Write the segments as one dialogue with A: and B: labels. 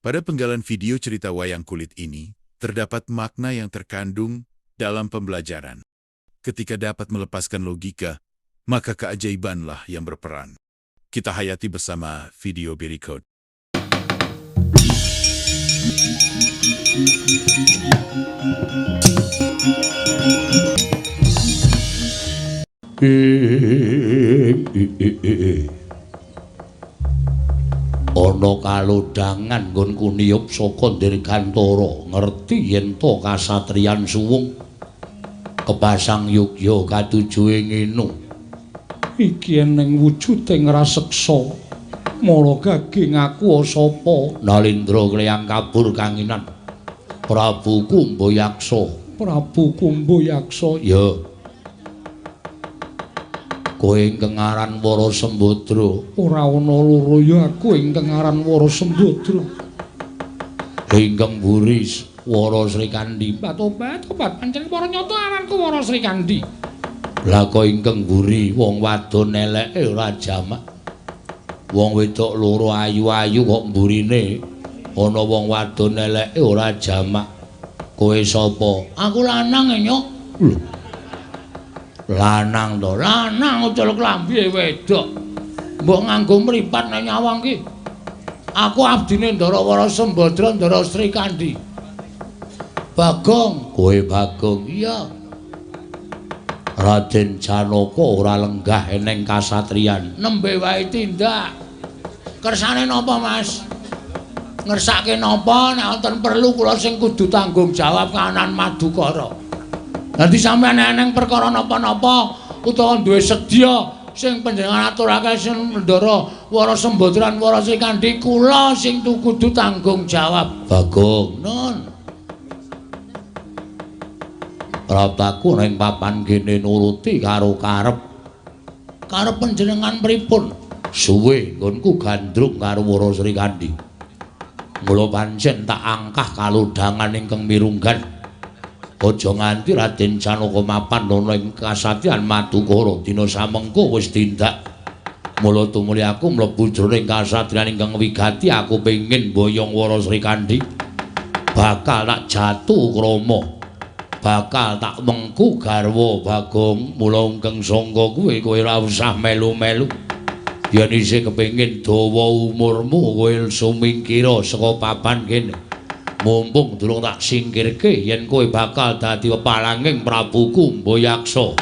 A: Pada penggalan video cerita wayang kulit ini, terdapat makna yang terkandung dalam pembelajaran. Ketika dapat melepaskan logika, maka keajaibanlah yang berperan. Kita hayati bersama video berikut.
B: Ana kalodhangan nggonku niyup saka Dirgantara, ngerti yen to kasatriyan suwung kepasang yogya katuju ing ngene. Iki eneng wujude ngraseksa, mara gage ngaku sapa? Nalindra kleyang kabur kanginan. Prabu Kumbayaksa. Prabu Kumbayaksa, ya. Kowe ingkang aran Wara Sembadra. Ora ana loro ya aku ingkang aran Wara Sembadra. Ingkang mburi Wara Srikandhi. Tobat, tobat, pancen para nyata aranku Wara Srikandhi. Lah kok ingkang mburi wong wadon eleke ora jamak. Wong wedok loro ayu-ayu kok mburine ana wong wadon eleke ora jamak. Kowe sapa? Aku lanang e, Nyok. Lho. Lanang to, lanang ucul klambi wedok. Mbok nganggo mripat nang nyawang ki. Aku abdine Ndara Wara Sembadra, Ndara Srikandhi. Bagong, kowe Bagong. Iya. Raden Janaka ora lenggah eneng kasatriyan. Nembe wae tindak. Kersane napa, Mas? Ngersake napa nek wonten perlu kula sing kudu tanggung jawab kahanan Madukara. Dadi sampeyan eneng perkara napa-napa utawa duwe sedya sing panjenengan aturake sing Ndara Wara Sembadra Wara Srikandhi kula sing kudu tanggung jawab. Bagong, nun. Prataku ning papan kene nuruti karo karep. Karep panjenengan pripun? Suwe nggonku gandrung karo Wara Srikandhi. Mula pancen tak angkah kalodhangan ingkang mirunggan. Aja nganti Raden Janaka mapan ana ing kasatriyan Madukara dina samengko wis tindak. Mula tumuli aku mlebu jroning kasatriyan ingkang wigati, aku pengin mboyong Wara Srikandhi. Bakal tak jatuh krama. Bakal tak mengku garwa Bagong. Mula ingkang sangka kuwi kowe ora usah melu-melu. Yen isih kepengin dawa umurmu kowe sumingkira saka papan kene. Mumpung durung tak singkirke yen kowe bakal dadi pepalanging Prabu Kumbayaksa.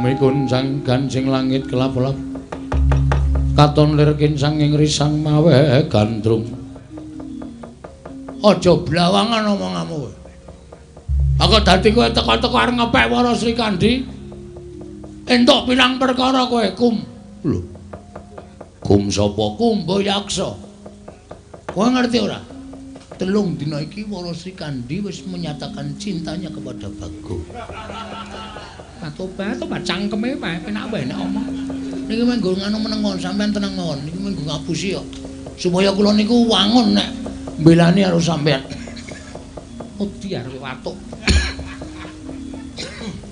B: Mikuncang gancing langit kelap-kelap, katon lir kincang ing risang mawe gandrung. Aja blawangan omonganmu kowe. Aku dadi kowe teko-teko arep ngepek Wara Srikandhi. Entuk pirang perkara kowe, Kum. Lho. Kum sapa? Kumbayaksa. Kowe ngerti ora? 3 dina iki Wara Srikandhi wis menyatakan cintanya kepada Bagong. Tobat, tobat cangkeme wae penak wae nek omong. Niki mung nggo nganu menengon, sampean tenang mawon. Niki mung nggo ngapusi kok. Supaya kula niku wangun nek mbelani karo sampean. Odi arep watuk.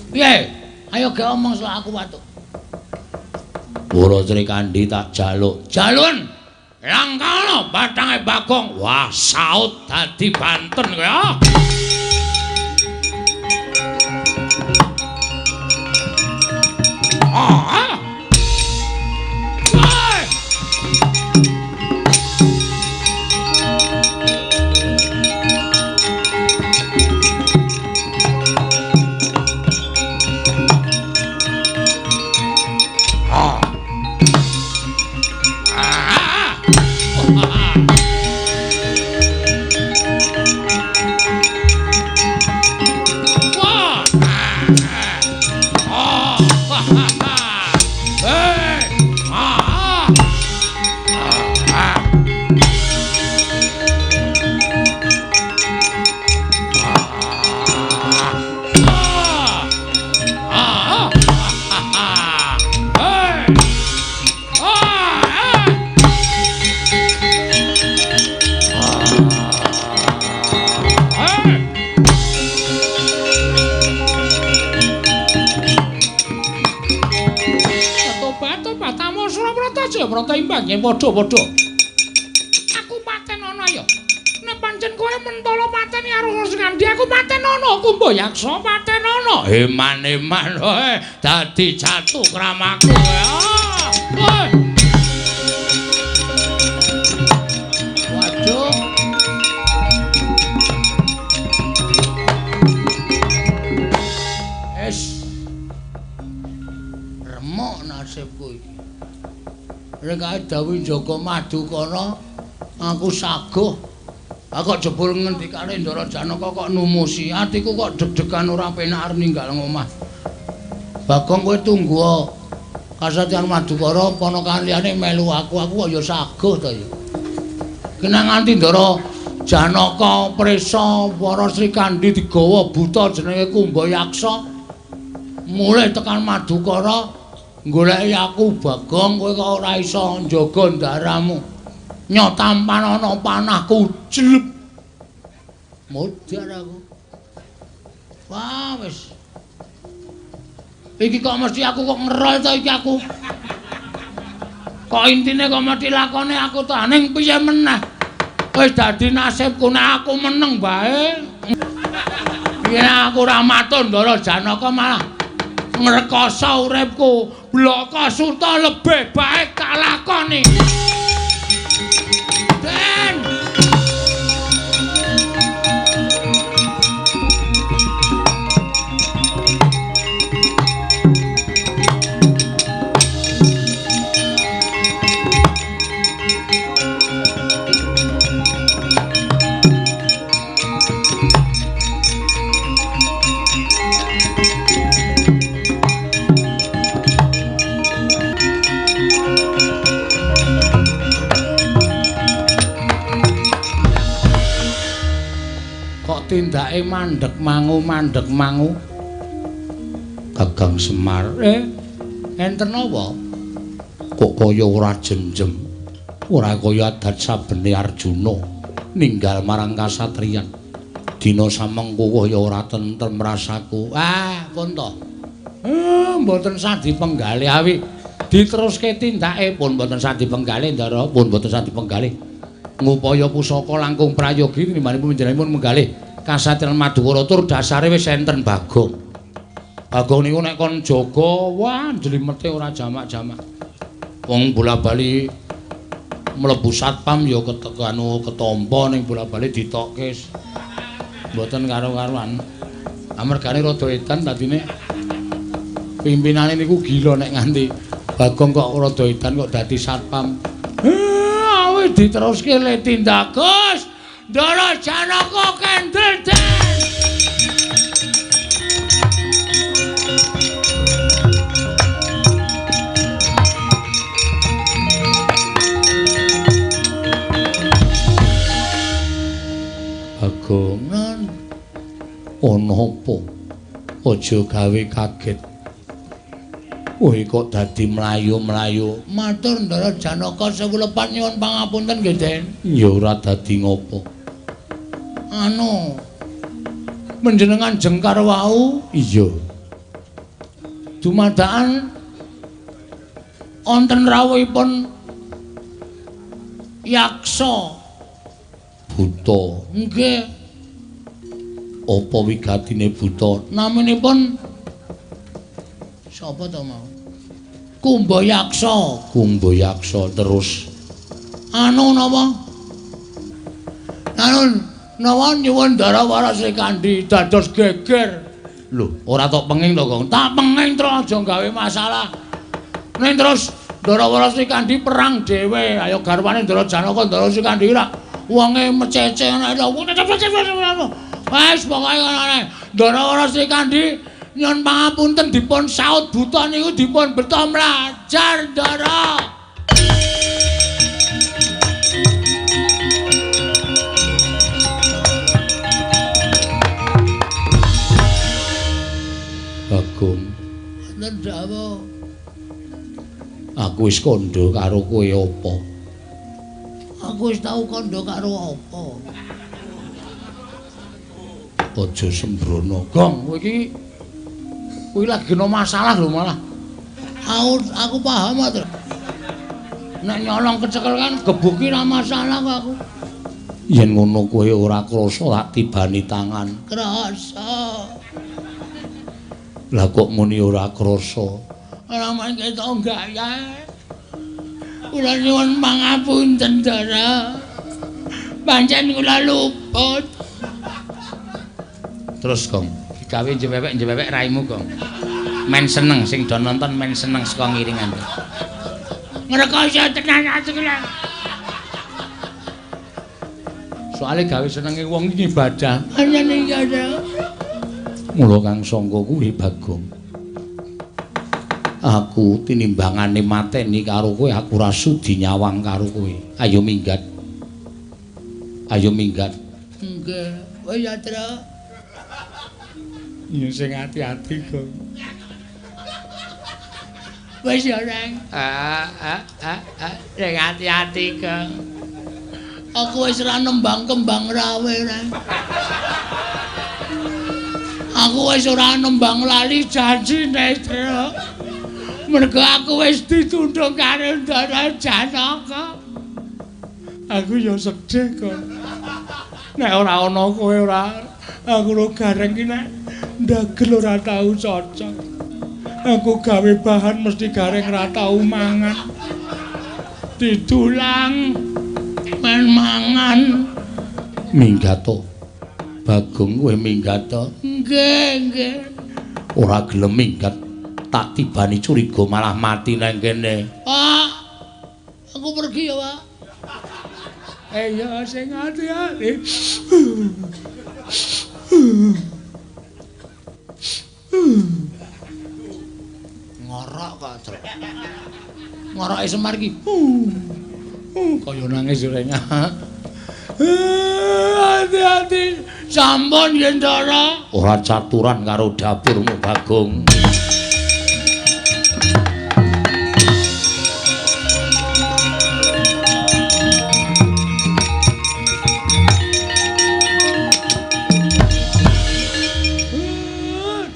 B: Piye? Ayo ge omong selak aku watuk. Wara Srikandhi tak jaluk. Jalun. Langkana bathange Bagong. Wah, saut dadi banten kowe. Ah. Ah. Jayabrata, Jayabrata imbang yen padha-padha. Aku paten ana ya. Nek pancen kowe mentala pateni karo Srikandhi, aku paten ana Kumbayaksa paten ana. Eman-eman kowe dadi jatuh kramaku. Ah, waduh. Es. Remuk nasibku iki. Rek dawuh njaga Madukara, aku saguh. Aku kok jebul ngendikane Ndara Janaka kok numusi. Atiku kok deg-degan ora penak arep ninggal ngomah. Bagong kowe tunggu kasatyan Madukara ponakan liyane melu aku. Aku kok ya saguh to ya. Kena nganti Ndara Janaka prisa para Srikandhi digawa buta jenenge Kumbayaksa. Mulih tekan Madukara goleki aku Bagong kowe kok ora iso njaga ndaramu. Nyotampan ana panahku jleb. Modar aku. Wah wis. Iki kok mesti aku kok ngerol to iki aku. Kok intine kok mesti lakone aku to ning piye meneh. Wis dadi nasibku nek aku meneng bae. Piye aku ora matur Ndara Janaka malah ngrekoso uripku. Blaka suta lebih baik tak lakoni. Den. Tindake mandheg mangu mandheg mangu. Gagang Semar, enten apa? Kok kaya ora jenjem, ora kaya adat sabene Arjuna ninggal marang kasatriyan. Dina samengko ya ora tentrem rasaku. Ah, pun to. Mboten sah dipenggalih awi. Diteruske tindake pun mboten sah dipenggalih, Ndara, pun mboten sah dipenggalih. Ngupaya pusaka langkung prayogi tinimbangipun panjenenganipun menggalih kasatriyan Madukara tur dasare wis enten Bagong. Bagong niku nek kon jaga, wah jlimete ora jamak-jamak. Wong bola-bali mlebu satpam ya anu ketampa ning bola-bali ditokke. Mboten karo-karuan. Amergane rada edan dadine pimpinane niku gila nek nganti Bagong kok rada edan kok dadi satpam. Awi diteruske le tindak Gus. Ndara Janaka kendel den. Bagongan ana apa? Aja gawe kaget. Kowe kok dadi mlayu-mlayu. Matur Ndara Janaka sewu lepat nyuwun pangapunten nggih, Den. Ya ora dadi ngopo. Anu panjenengan jengkar wau? Iya. Dumadakan wonten rawuhipun yaksa buta. Nggih. Apa wigatine buta? Naminipun sapa to mau? Kumbayaksa. Kumbayaksa terus anu napa? Anu napa nyuwun Ndara Wara Srikandhi dados geger. Lho, ora tok penging to, Gong. Tak penging terus aja gawe masalah. Ning terus Ndara Wara Srikandhi perang dhewe. Ayo garwane Ndara Janaka Ndara Srikandhi ra wonge mecece ngono. Wis pokoke ngono. Ndara Wara Srikandhi nyuwun pangapunten dipun saut buta niku dipun beto mlajar Ndara. Bagong, wonten dawuh. Aku wis kandha karo kowe apa? Aku wis tau kandha karo apa? Aja sembrono, Gong. Kowe iki kuwi lagi ana masalah lho malah. Aku paham to. Nek nyolong kecekel kan gebuki ra masalah kok aku. Yen ngono kowe ora krasa tak tibani tangan. Krasa. Lah kok muni ora krasa? Ora main ketok gaya. Kula nyuwun pangapunten, Ndara. Pancen kula luput. Terus, Gong, digawe njewewek-njewewek raimu, Gong. Men seneng sing do nonton men seneng saka ngiringan. Ngrekoso tenan ati kula. Soale gawe senenge wong iki ibadah. Pancen iya, Ndara. Mula kang sangka kuwi Bagong. Aku tinimbangane mateni karo kowe, aku ora sudi nyawang karo kowe. Ayo minggat. Ayo minggat. Nggih. Wis ya, Tru. Ya sing ati-ati, Gong. Wis ya, Reng. Sing ati-ati, Gong. Aku wis ora nembang kembang rawe, Reng. Aku wis ora nembang lali janjine, Tru. Mergo aku wis ditundung karo Ndara Janaka. Aku ya sedih kok. Nek ora ana kowe ora aku ro gareng ki nek ndagel ora tau cocok. Aku gawe bahan mesti gareng ora tau mangan. Didulang men mangan. Minggat to. Bagong kowe minggat to? Nggih, nggih. Ora gelem minggat. Tak tibani curiga malah mati nang kene. Pak, aku pergi ya, Pak. Ya sing ati-ati. Ngorok kok, Truk. Ngoroke Semar iki. Kaya nangis reng. Ati-ati. Sampun yen Ndara. Ora caturan karo dapurmu, Bagong.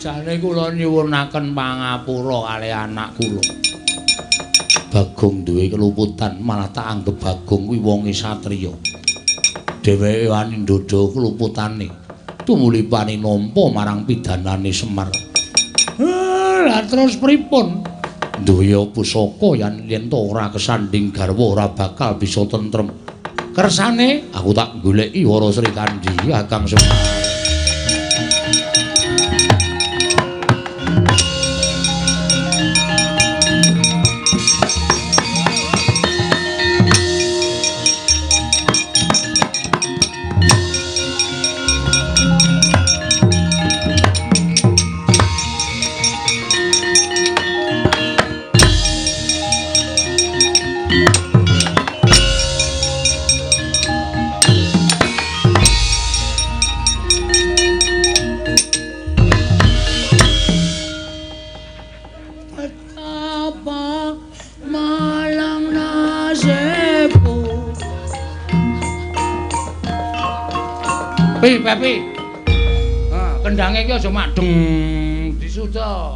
B: Jane kula nyuwunaken pangapura kalih anak kula. Bagong duwe keluputan, malah tak anggep Bagong kuwi wonge satriya. Dheweke wani ndhodha keluputane, tumuli pani nampa marang pidanane Semar. Lah terus pripun? Duwe pusaka yen to ora kesanding garwa ora bakal bisa tentrem. Kersane aku tak goleki Wara Srikandhi Kakang Semar. Pi, Pepi. Ha, kendange iki aja mak deng disuda.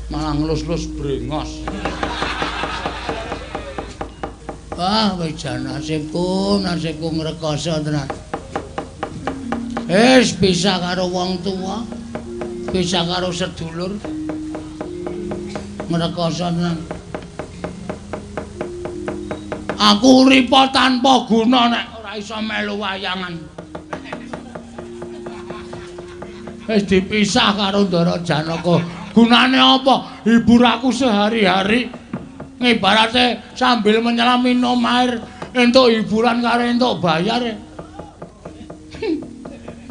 B: Malah ngelus-lus brengos. Wah, wis jan nasibku, nasibku ngrekoso tenan. Wis pisah karo wong tuwa, pisah karo sedulur. Ngrekoso tenan. Aku urip tanpa guna nek iso melu wayangan. Wis dipisah karo Ndara Janaka. Gunane apa? Hibur aku sehari-hari. Ngibarate sambil menyelam minum air entuk hiburan karo entuk bayar.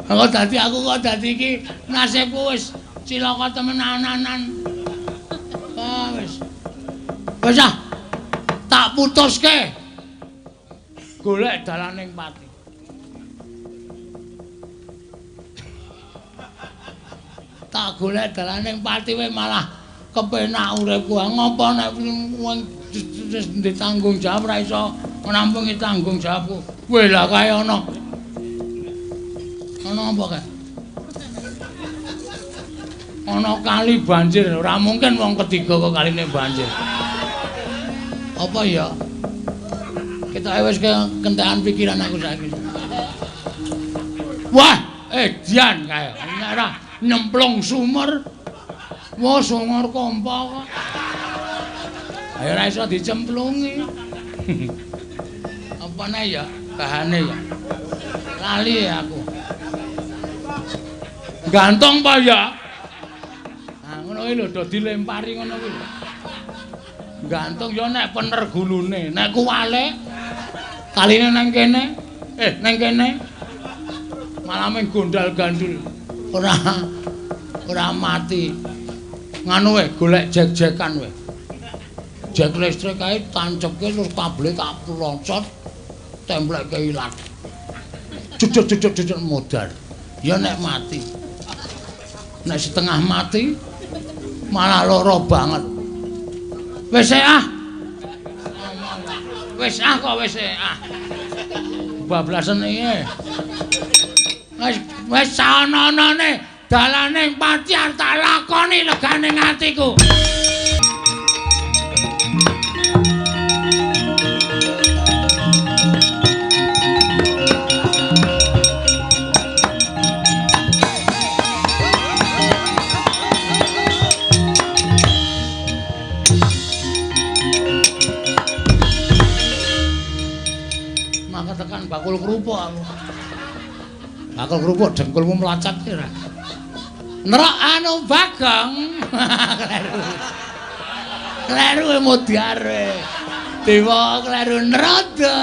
B: Kok dadi aku kok dadi iki nasibku wis cilaka temenanan. Ah wis. Wis ah. Tak putuske. Golek dalaning pati. Tak golek dalaning pati wae malah kepenak uripku. Ngopo nek wong wis ditanggung jawab ra iso nampungi tanggung jawabku. Weh lah kae ana. Ana apa kae? Ana kali banjir, ora mungkin wong ketiga kok kaline banjir. Apa ya? Kita wis kentekan pikiran aku saiki. Wah, edian kae. Nek ora nyemplung sumur. Wah, sumur kompa kok. Ayo ora iso dicemplungi. Apa nek ya bahane ya? Lali aku. Gantong pa ya? Nah, ngono kuwi lho do dilempari ngono kuwi lho. Gantung ya nek pener gulune, nek kuwalik kaline nang kene, nang kene. Malah mung gondal-gandul. Ora mati. Nganu we golek jek-jekan we. Jek listrik kae tancepke terus kabele tak plocot, templekke ilat. Jujur-jujur modar. Ya nek mati. Nek setengah mati malah lara banget. Wis ah. Wis ah kok wis ah. Bablasen iki. Wis ana-anane dalane pati arep tak lakoni legane atiku. Tekan bakul kerupuk aku. Bakul kerupuk dengkulmu melacat ki ora. Nerok anu Bagong. Kleru. Kleru modar. Dewa kleru nerada.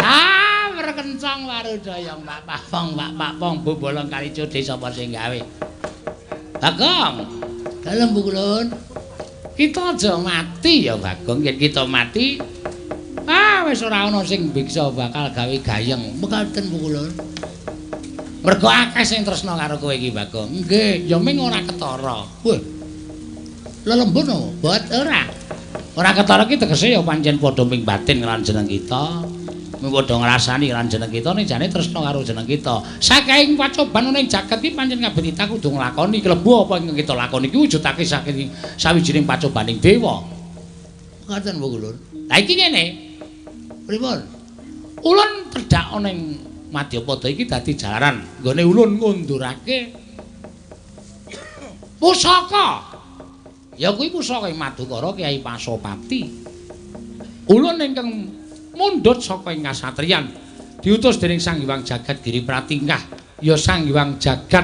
B: Ah, berkencang warudaya Pak Pong, Pak Pong bobolong kali codhe sapa sing gawe. Bagong. Dalem Bu Kulun. Kita aja mati ya Bagong, yen kita mati ah wis ora ana sing bisa bakal gawe gayeng. Mekaten Bu Kulun. Mergo akeh sing tresna karo kowe iki Bagong. Nggih, ya ming ora ketara. Wah. Lelembun apa? Bot ora. Ora ketara ki tegese ya pancen padha ming batin lan jeneng kita. Ming padha ngrasani lan jeneng kita ning jane tresna karo jeneng kita. Saking pacoban ning jagat iki pancen kabeh kita kudu nglakoni klebu apa ingkang kita lakoni iki wujudake saking sawijining pacobaning dewa. Mekaten Bu Kulun. Lah iki ngene. Pripun? Ulun tedhak ana ing Madyapada iki dadi jalaran nggone ulun ngundurake pusaka. Ya kuwi pusaka ing Madukara Kyai Pasopati. Ulun ingkang mundhut saka ing kasatriyan diutus dening Sang Hyang Jagat Giri Pratingkah, ya Sang Hyang Jagat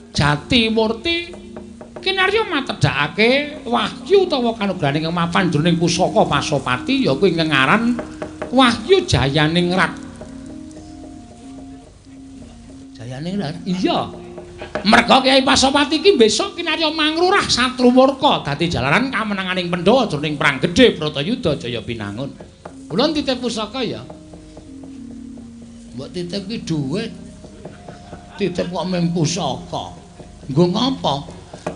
B: Jatimurti kinarya matedhakake wahyu utawa kanugrahaning mapan jroning pusaka Pasopati ya kuwi ingkang aran Wahyu Jayaningrat. Jayaningrat? Iya. Merga Kyai Pasopati iki besok kinarya mangrurah Satruwarka dadi jalaran kamenanganing Pandhawa jroning perang gedhe Bratayuda Jaya Binangun. Ulun titip pusaka ya. Mbok titip ki dhuwit. Titip kok mung pusaka. Nggo ngapa?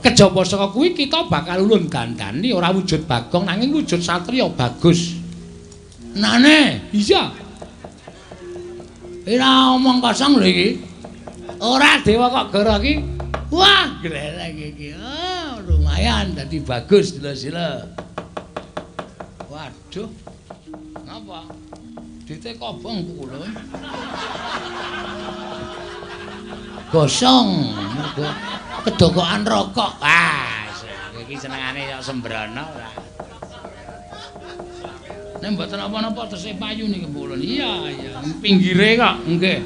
B: Kejaba saka kuwi kita bakal ulun dandani ora wujud Bagong nanging wujud satriya bagus. Nane, iya. Ora omong kosong lho iki. Ora dewa kok goro iki. Wah, gleleng iki. Oh, lumayan dadi bagus sila-sila. Waduh. Ngapa? Dite kobong kula. Gosong mergo kedokokan rokok. Ah, iki senengane kok sembrono ora. Nek mboten napa-napa tesih payu niki Mbok Ulun. Iya, iya. Pinggire kok, nggih.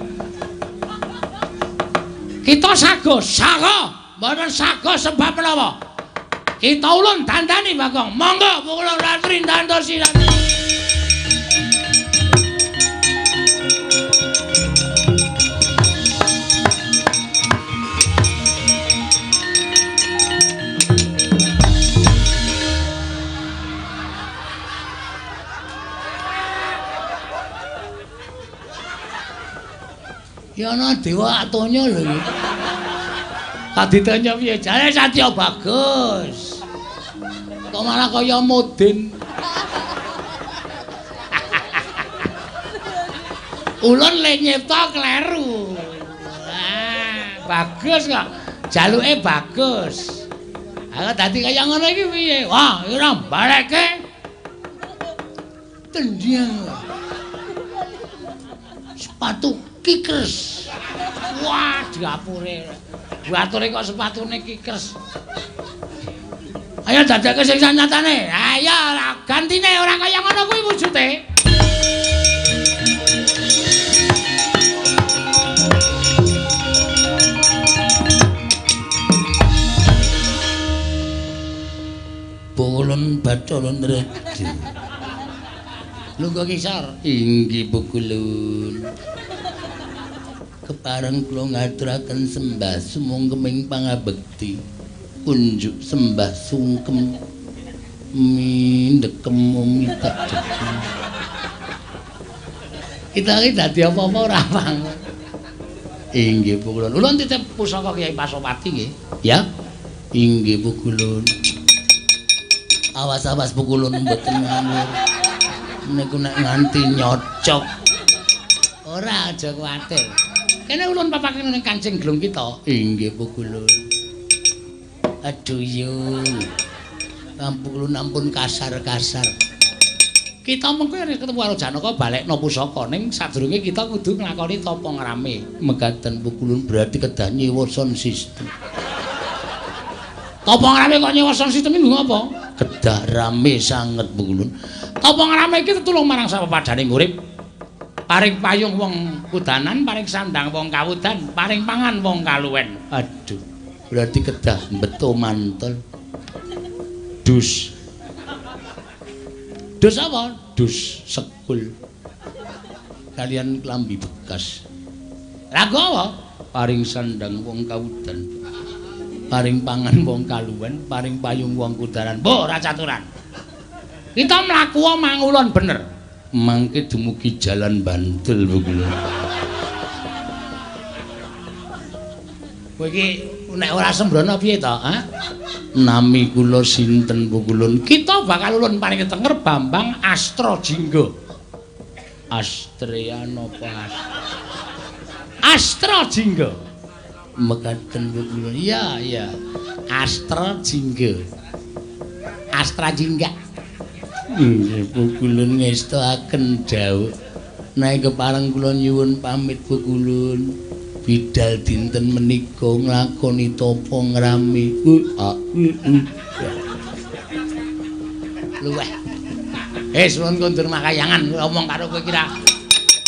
B: Kita sago, sago, mboten sago sebab menapa? Kita ulun dandani Bagong. Monggo Mbok Ulun ratri dandos siran. Ya ana dewa atonya lho iki. Kaditanya piye? Jare satya bagus. Kok malah kaya mudin. Ulun le nyipta kleru. Ah, bagus kok. Jaluke bagus. Aku dadi kaya ngono iki piye? Wah, ora balekke. Tendang. Sepatu kikers. Wah, dapure. Bature kok sepatune kikers. Ayo dadake sing sanyatane. Ayo gantine ora kaya ngono kuwi wujude. Pukulun Bathara Nredi. Lungguh kisor. Inggih pukulun. Kepareng kula ngaturaken sembah sumungkeming pangabekti. Kunjuk sembah sungkem mindekem mitak jeki. Kita iki dadi apa-apa ora pang. Inggih pukulun. Ulun titip pusaka Kyai Pasopati nggih. Ya. Inggih pukulun. Awas-awas pukulun mboten ngawur. Niku nek nganti nyocok. Ora aja kuwatir. Kene ulun papake ning kancing glung kita. Inggih pukulun. Aduh yung. Pukulun ampun kasar-kasar. Kita mengko yen ketemu karo Janaka balekno pusaka ning sadurunge kita kudu nglakoni tapa ngrame. Mekaten pukulun berarti kedah nyewa sound system. Tapa ngrame kok nyewa sound system iki nggo apa? Kedah rame sanget pukulun. Tapa ngrame iki tetulung marang sapepadhaning urip. Paring payung wong kudanan, paring sandang wong kawudan, paring pangan wong kaluwen. Aduh, berarti kedah mbeto mantel. Dus. Dus apa? Dus sekul. Kalian klambi bekas. Lagu apa? Paring sandang wong kawudan. Paring pangan wong kaluwen, paring payung wong kudanan. Mbok ora caturan. Kita mlaku mangulon bener. Mangke dumugi jalan Bantul pukulun. Kowe iki nek ora sembrono piye to, ha? Nami kula sinten pukulun? Kita bakal ulun paring tenger Bambang Astra Jingga. Astrea napa Astra Jingga. Mekaten pukulun. Iya, iya. Astra Jingga. Astra Jingga. Nggih pukulun ngestoaken dawuh. Nek kepareng kula nyuwun pamit pukulun. Bidal dinten menika nglakoni tapa ngrame. Luweh. Suwun kondur makayangan omong karo kowe kira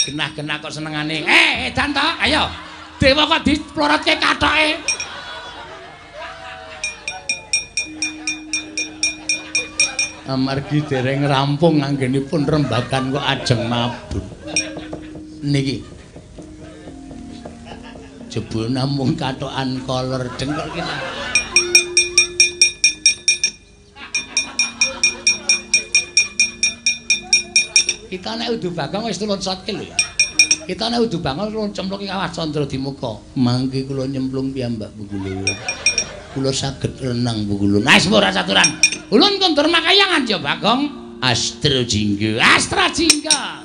B: genah-genah kok senengane. Edan to, ayo. Dewa kok diplorotke kathoke. Amargi dereng rampung anggenipun rembagan kok ajeng mabur. Niki. Jebul namung kathokan kolor dengkul kita. Kita nek udu Bagong wis tulun sotkil lho ya. Kita nek udu Bagong tulun cemplung ing kawah Candra Dimuka. Mangke kula nyemplung piyambak pukulun. Kula saged renang pukulun. Wis ora caturan. Ulun kondur makayangan ya Bagong. Astra Jingga. Astra Jingga.